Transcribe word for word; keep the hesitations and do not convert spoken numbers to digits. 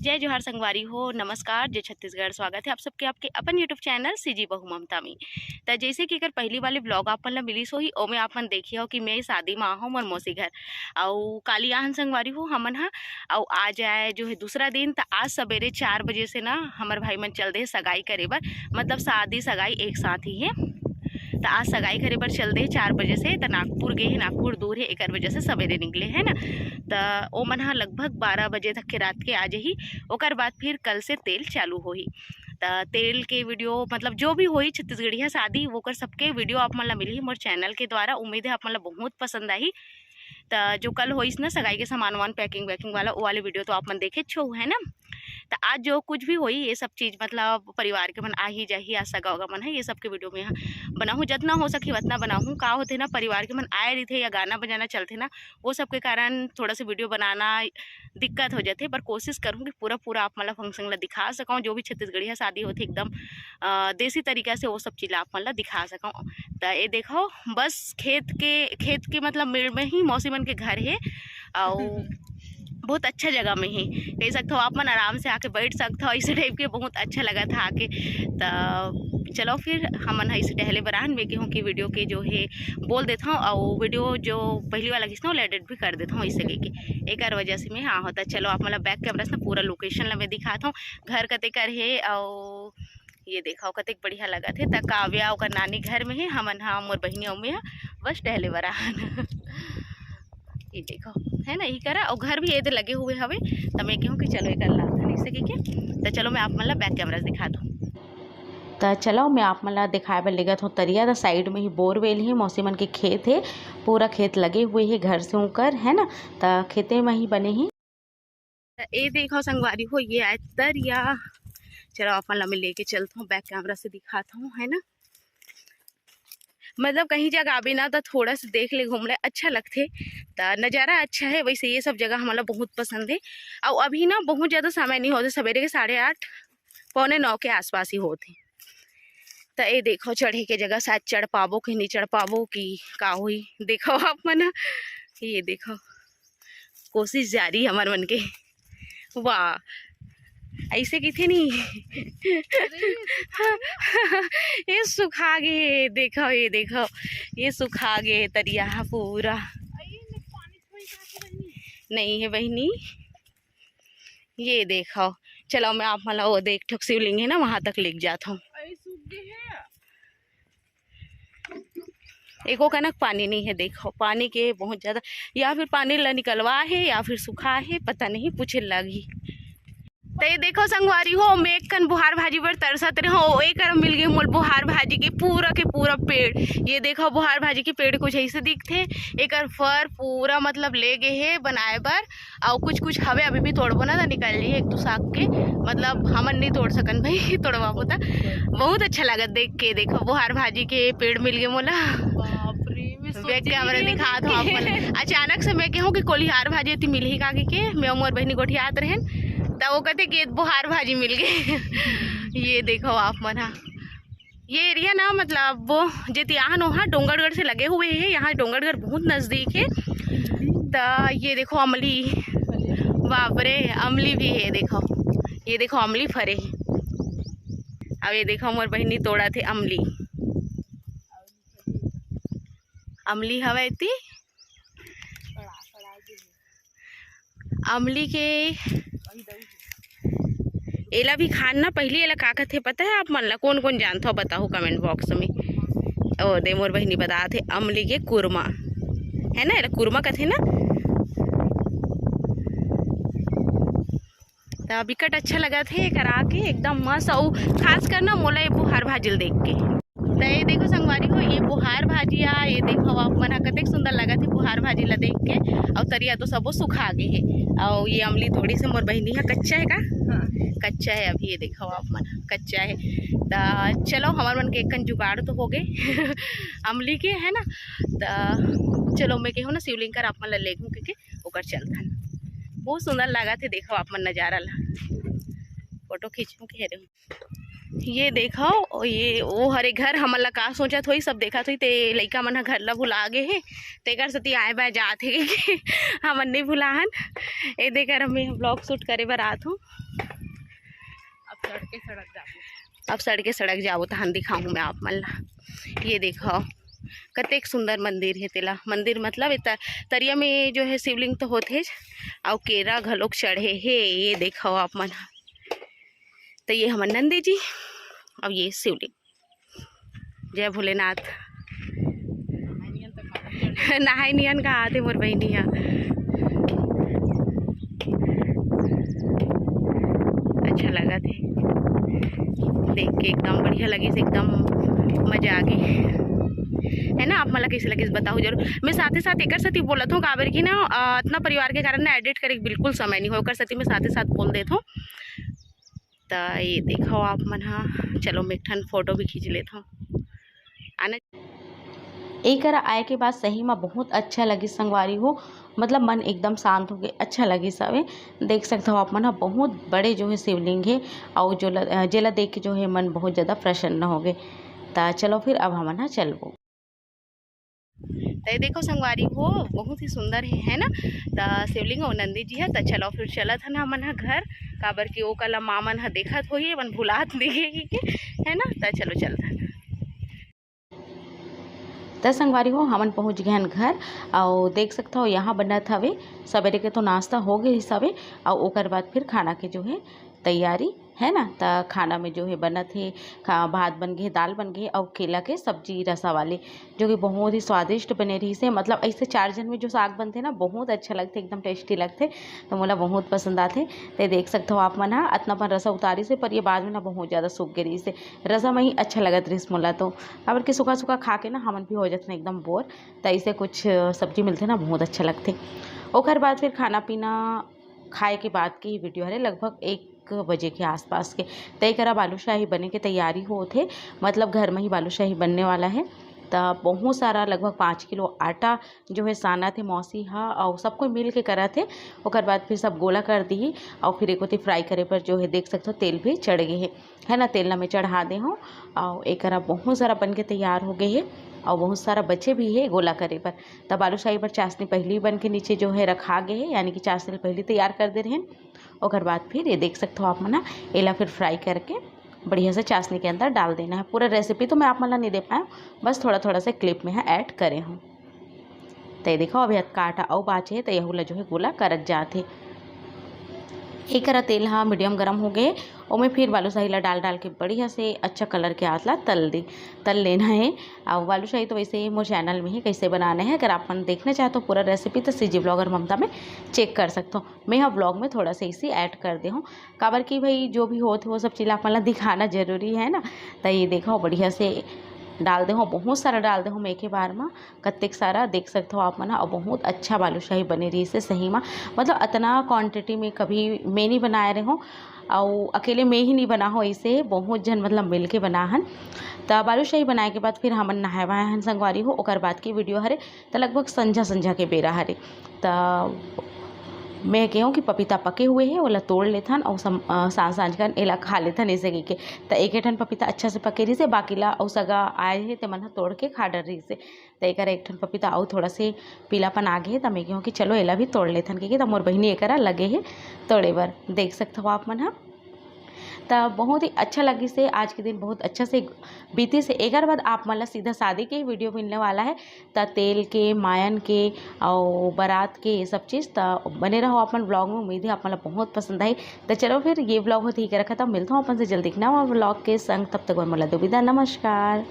जय जोहार संगवारी हो, नमस्कार, जय छत्तीसगढ़। स्वागत है आप सबके आपके अपन YouTube चैनल सीजी बहू ममता में। त जैसे कि एकर पहली वाली ब्लॉग आप मन ला मिलिस होही, ओमे आप मन देखे हो कि मैं शादी में आहूँ मोर मौसी घर। अउ काली आहन संगवारी हो हमन ह, अउ आज आए जो है दूसरा दिन। त आज सवेरे चार बजे से ना हमर भाई मन चल दे सगाई करे बर, मतलब शादी सगाई एक साथ ही है। त आज सगाई करे बर चल दे चार बजे से। त नागपुर गे हे, नागपुर दूर है, एकर वजह से सवेरे निकले है ना। त ओ मन ह लगभग बारह बजे तक के रात के आ जाही। ओकर बाद फिर कल से तेल चालू होही। त तेल के वीडियो, मतलब जो भी होही छत्तीसगढ़िया शादी, ओकर सबके वीडियो आप मन ला मिलही मोर चैनल के द्वारा। उम्मीद है आप मन ला बहुत पसंद आही। त जो कल होइस ना सगाई के सामान वामान, पैकिंग वैकिंग वाला, वो वाले वीडियो तो आप मन देखे छो, है ना। त आज जो कुछ भी होही, ये सब चीज मतलब परिवार के मन आ ही जाही, आज सगा उगा मन है, ये सब के वीडियो में यहाँ बनाहूँ, जितना हो सके उतना बनाहूँ। का होथे ना, परिवार के मन आए रहिथे या गाना बजाना चलथे ना, वो सब के कारण थोड़ा सा वीडियो बनाना दिक्कत हो जाथे, पर कोशिश करूँ कि पूरा पूरा आप मन ला फंक्शन ला दिखा सकूँ। जो भी छत्तीसगढ़िया शादी होथे एकदम अ, देसी तरीका से वो सब चीज ला आप मन ला दिखा सकूँ। त ये देखो, बस खेत के, खेत के मतलब मेड़ में ही मौसी मन के घर है, अउ बहुत अच्छा जगह में है, कह सकते हो आप मन आराम से आके बैठ सकते हो। इस टाइप के बहुत अच्छा लगा था आके। त चलो फिर हमन ह इसे टहले बराहन में कहूँ कि वीडियो के जो है बोल देता हूँ, और वीडियो जो पहली वाला खींचता हूँ, एडिट भी कर देता हूँ इसे लेके, एकर वजह से मैं। हाँ, होता, चलो आप मतलब बैक कैमरा से ना पूरा लोकेशन ला मैं दिखाता हूँ, घर कते कर है। और ये देखो कतेक बढ़िया लगत हे। त काव्या ओकर नानी घर में हे, हमन हा मोर बहिनी अउ मैं हा बस टहले बराहन। ये देखो, है ना, यही करा, और घर भी ये दे लगे हुए हवे। त मैं कहूँ कि चलो एकर ला धनी से के, त चलो मैं आप मन ला बैक कैमरा से दिखा दूँ। त चलो मैं आप मन ला दिखाए बर लेगत हूँ तरिया। त साइड में ही बोरवेल हे, मौसी मन के खेत हे, पूरा खेत लगे हुए हे घर से ऊपर, है ना। त खेते में ही बने हे। त ए देखो संगवारी हो, ये आए तरिया। चलो आप मन ला मैं लेके चलता हूँ, बैक कैमरा से दिखाता हूँ, है ना। मतलब कहीं जगह आबे ना त थोड़ा सा देख ले, घूम ले, अच्छा लगथे। त नज़ारा अच्छा है। वैसे ये सब जगह हमला बहुत पसंद है। और अभी ना बहुत ज़्यादा समय नहीं होते, सवेरे के साढ़े आठ पौने नौ के आसपास ही होते। त ए देखो चढ़े के जगह, शायद चढ़ पाबो कि नहीं चढ़ पाबो कि का होई। देखो आप मन, ये देखो कोशिश जारी हमर मन के। वाह, ऐसे किथे नहीं। ये सुखा गे, देखो, ये देखो, ये सुखा गे तरिया ह पूरा। नहीं है बहिनी, ये देखो। चलो मैं आप मन ला वो देख ठोक शिवलिंग है ना, वहाँ तक लेके जात हूँ। एको कनक पानी नहीं है। देखो पानी के बहुत ज़्यादा, या फिर पानी ला निकलवा है या फिर सुखा है, पता नहीं, पूछे लागी। त ये देखो संगवारी हो, मैं एक कन बुहार भाजी बर तरसत रहे हो, एकर मिल गए मोल बुहार भाजी के पूरा के पूरा पेड़। ये देखो बुहार भाजी के पेड़ कुछ ऐसे दिखथे, एकर फर पूरा मतलब ले गए हे बनाए बर। अउ कुछ कुछ हवे, अभी भी तोड़बो ना, त निकल जाही एक दू साग के, मतलब हमन नहीं तोड़ सकन भाई, तोड़वाबो त। बहुत अच्छा लगत देख के। देखो बुहार भाजी के पेड़ मिल गए मोला। बैक कैमरा दिखा दो आप मन। अचानक से मैं कहूँ कि कोलिहार भाजी एती मिलही का के, मैं मोर बहिनी गोठियात रहन, त वो कहते कि बुहार भाजी मिल गए। ये देखो आप मन हा, ये एरिया ना, मतलब वो जेती आहन ओहा डोंगरगढ़ से लगे हुए है, यहाँ डोंगरगढ़ बहुत नज़दीक है। त ये देखो अमली, बाप रे, अमली भी है। देखो, ये देखो अमली फरे है। अब ये देखो मोर बहिनी तोड़त हे अमली, अमली हवे एती। अमली के एला भी खान ना, पहली एला का कथे पता है आप मन ला? कौन कौन जानथो बताओ कमेंट बॉक्स में। ओ दे मोर बहिनी बतात हे अमली के कुरमा, है ना, एला कुरमा कथे ना। त बिकट अच्छा लगत हे एकर आके, एकदम मस्त। अउ खास कर ना मोला ये बुहार भाजी ल देख के। त ये देखो संगवारी हो, ये बुहार भाजी आ, ये देखो आप मन ह कतेक सुंदर लगत हे बुहार भाजी ला देख के। अउ तरिया तो सबो सुखा गे हे। अउ ये अमली तोड़ी से मोर बहिनी ह, कच्चा है का? हाँ। कच्चा है अभी, ये देखो आप मन ह, कच्चा है। त चलो हमर मन के एक कन जुगाड़ तो हो गए अमली के, है ना। त चलो मैं कहूँ ना शिवलिंग कर आप मन ला लेगूँ के, के ओकर चलथन। बहुत सुंदर लागत हे, देखो आप मन नजारा ला। फोटो खींचूँ के रे। ये देखो, ये वो हरे घर, हमन ला का सोचत होही, सब देखत होही, ते लइका मन ह घर ला भुला गे हे, तेकर सेती आए बाए जात हे कि हमन नहीं भुलाहन। ए देख, अभी हम vlog shoot करे बर आत हूँ। अब सड़के सड़क जाबो। अब सड़के सड़क जाबो, तहन दिखाऊँ मैं आप मन ला। ये देखो, कतेक सुंदर मंदिर हे तेला। मंदिर मतलब ए त-, तरिया में जो है शिवलिंग तो होथे, अउ केरा घलोक चढ़े हे। ये देखो आप मन ह। तो ये हमर नंदी जी, अब ये शिवलिंग। जय भोलेनाथ। नहाय नियन का आते मोर बहिनी ह। अच्छा लगत हे देख के, एकदम बढ़िया लगिस, एकदम मजा आ गे, है ना। आप मन ला कैसे लगिस बताओ जरूर। मैं साथे साथ एकर सेती बोलत हूँ, काबर कि ना, अ, इतना परिवार के कारण ना एडिट करे के बिल्कुल समय नहीं हो, ओकर सेती मैं साथे साथ बोल देत हूँ। त ये देखो आप मन ह, चलो मैं एक ठन फोटो भी खींच लेत हूँ। आना। एक करा आए के बाद सही में बहुत अच्छा लगिस संगवारी हो, मतलब मन एकदम शांत हो गए, अच्छा लगिस हवे। देख सकत हो आप मन ह, बहुत बड़े जो है शिवलिंग है, और जो ल-, जेला देख के जो है मन बहुत ज़्यादा प्रसन्न हो गए। त चलो फिर अब हमन ह चलबो। त ये देखो संगवारी हो, बहुत ही सुंदर है, है ना। त शिवलिंग और नंदी जी है। त चलो फिर चलत हन हमन ह घर, काबर कि ओकर ला माँ मन ह देखत होही, मन भुलात नहीं हे कि, है ना। त चलो चलत हन। त संगवारी हो, हमन पहुँच गए हन घर। और देख सकत हो, यहाँ बनत हवे, सवेरे के तो नाश्ता हो गए हवे, और ओकर बाद फिर खाना के जो है तैयारी, है ना। त खाना में जो है बनत हे, खा-, भात बन गए, दाल बन गए, और केला के सब्जी रसा वाले, जो कि बहुत ही स्वादिष्ट बने रहिस हे। मतलब ऐसे चार जन में जो साग बनथे ना, बहुत अच्छा लगथे, एकदम tasty लगथे। तो मोला बहुत पसंद आथे। ते देख सकत हो आप मन ह, अतना अपन रसा उतारिस हे, पर ये बाद में ना बहुत ज़्यादा सूख गे रहिस हे। रसा में ही अच्छा लगत रहिस मोला तो, काबर कि सूखा सूखा खा के ना हमन भी हो जाथन एकदम बोर। त ऐसे कुछ सब्जी मिलथे ना, बहुत अच्छा लगथे। ओकर बाद फिर खाना पीना खाए के बाद के ही वीडियो हरे, लगभग एक बजे के आसपास के। त एकरा बालूशाही बने के तैयारी होत हे, मतलब घर में ही बालूशाही बनने वाला है। त बहुत सारा, लगभग पाँच किलो आटा जो है सानत हे मौसी ह, और सब कोई मिल के करत हे। ओकर बाद फिर सब गोला कर दिही, और फिर एक ओती फ्राई करे पर जो है देख सकत हो तेल भी चढ़ गए है, है ना। तेल ला मैं चढ़ा दे हूँ, और एकरा बहुत सारा बन के तैयार हो गए है, और बहुत सारा बचे भी है गोला करे पर। तब बालूशाही पर चाशनी पहली बन के नीचे जो है रखा गए है, यानी कि चाशनी पहली तैयार कर दे रहे। ओकर बाद फिर ये देख सकत हो आप मन ह, एला फिर फ्राई करके बढ़िया से चाशनी के अंदर डाल देना है। पूरा रेसिपी तो मैं आप मन ला नहीं दे पाया, बस थोड़ा थोड़ा से क्लिप में है ऐड करे हूँ। तो ये देखो, अभी अतका आटा अउ बाचे हे, तो यहू ला जो है गोला करत जात हे। एकरा तेल हा मीडियम गरम हो गए, ओमे फिर बालूशाही ला डाल डाल के बढ़िया से अच्छा कलर के आत ला तल दे, तल लेना है। और बालूशाही तो वैसे ही मोर चैनल में ही कैसे बनाना है, अगर आप मन देखना चाहते हो पूरा रेसिपी तो सीजी ब्लॉगर ममता में चेक कर सकते हो। मैं यहाँ ब्लॉग में थोड़ा सा इसी ऐड कर दे हूँ, काबर कि भाई जो भी होत हे वो सब चीज़ आप मन ला दिखाना जरूरी है ना। तो ये देखो बढ़िया से डाल दे हूँ, बहुत सारा डाल दे हूँ मैं एक ही बार में, कतेक सारा देख सकते हो आप मन ह। और बहुत अच्छा बालूशाही बने रहिस हे सही में, मतलब अतना क्वांटिटी में कभी मैं नहीं बनाए रहे हूँ, और अकेले मैं ही नहीं बना हो, ऐसे बहुत जन मतलब मिल के बना हन। त बालूशाही बनाए के बाद फिर हमन नहाए वहाए हन संगवारी हो, ओकर बाद के वीडियो हरे। त लगभग संझा संझा के बेरा हरे, त मैं कहे हूँ कि पपीता पके हुए हे, ओला तोड़ लेथन और सम-, अ, सांझ सांझ कन एला खा लेथन ऐसे कहिके। त एक ठन पपीता अच्छा से पके रहिस हे, बाकी ला अउ सगा आए हे, ते मन ह तोड़ के खा डर रहिस हे। त एकर एक ठन पपीता अउ थोड़ा से पीलापन आ गे हे, त मैं कहे हूँ कि चलो एला भी तोड़ लेथन कहिके। त मोर बहिनी एकरा लगे हे तोड़े बर, देख सकत हो आप मन ह। त बहुत ही अच्छा लगिस हे, आज के दिन बहुत अच्छा से बीतिस हे। एकर बाद आप मन ला सीधा शादी के ही वीडियो मिलने वाला है, त तेल के, मायन के, अउ बारात के, ये सब चीज़। त बने रहो अपन ब्लॉग में, उम्मीद है आप मन ला बहुत पसंद आई। त चलो फिर ये ब्लॉग होत ही करा खत्म, मिलता हूँ अपन से जल्दी एक नवा ब्लॉग के संग, तब तक बर मोला दो विदा, नमस्कार।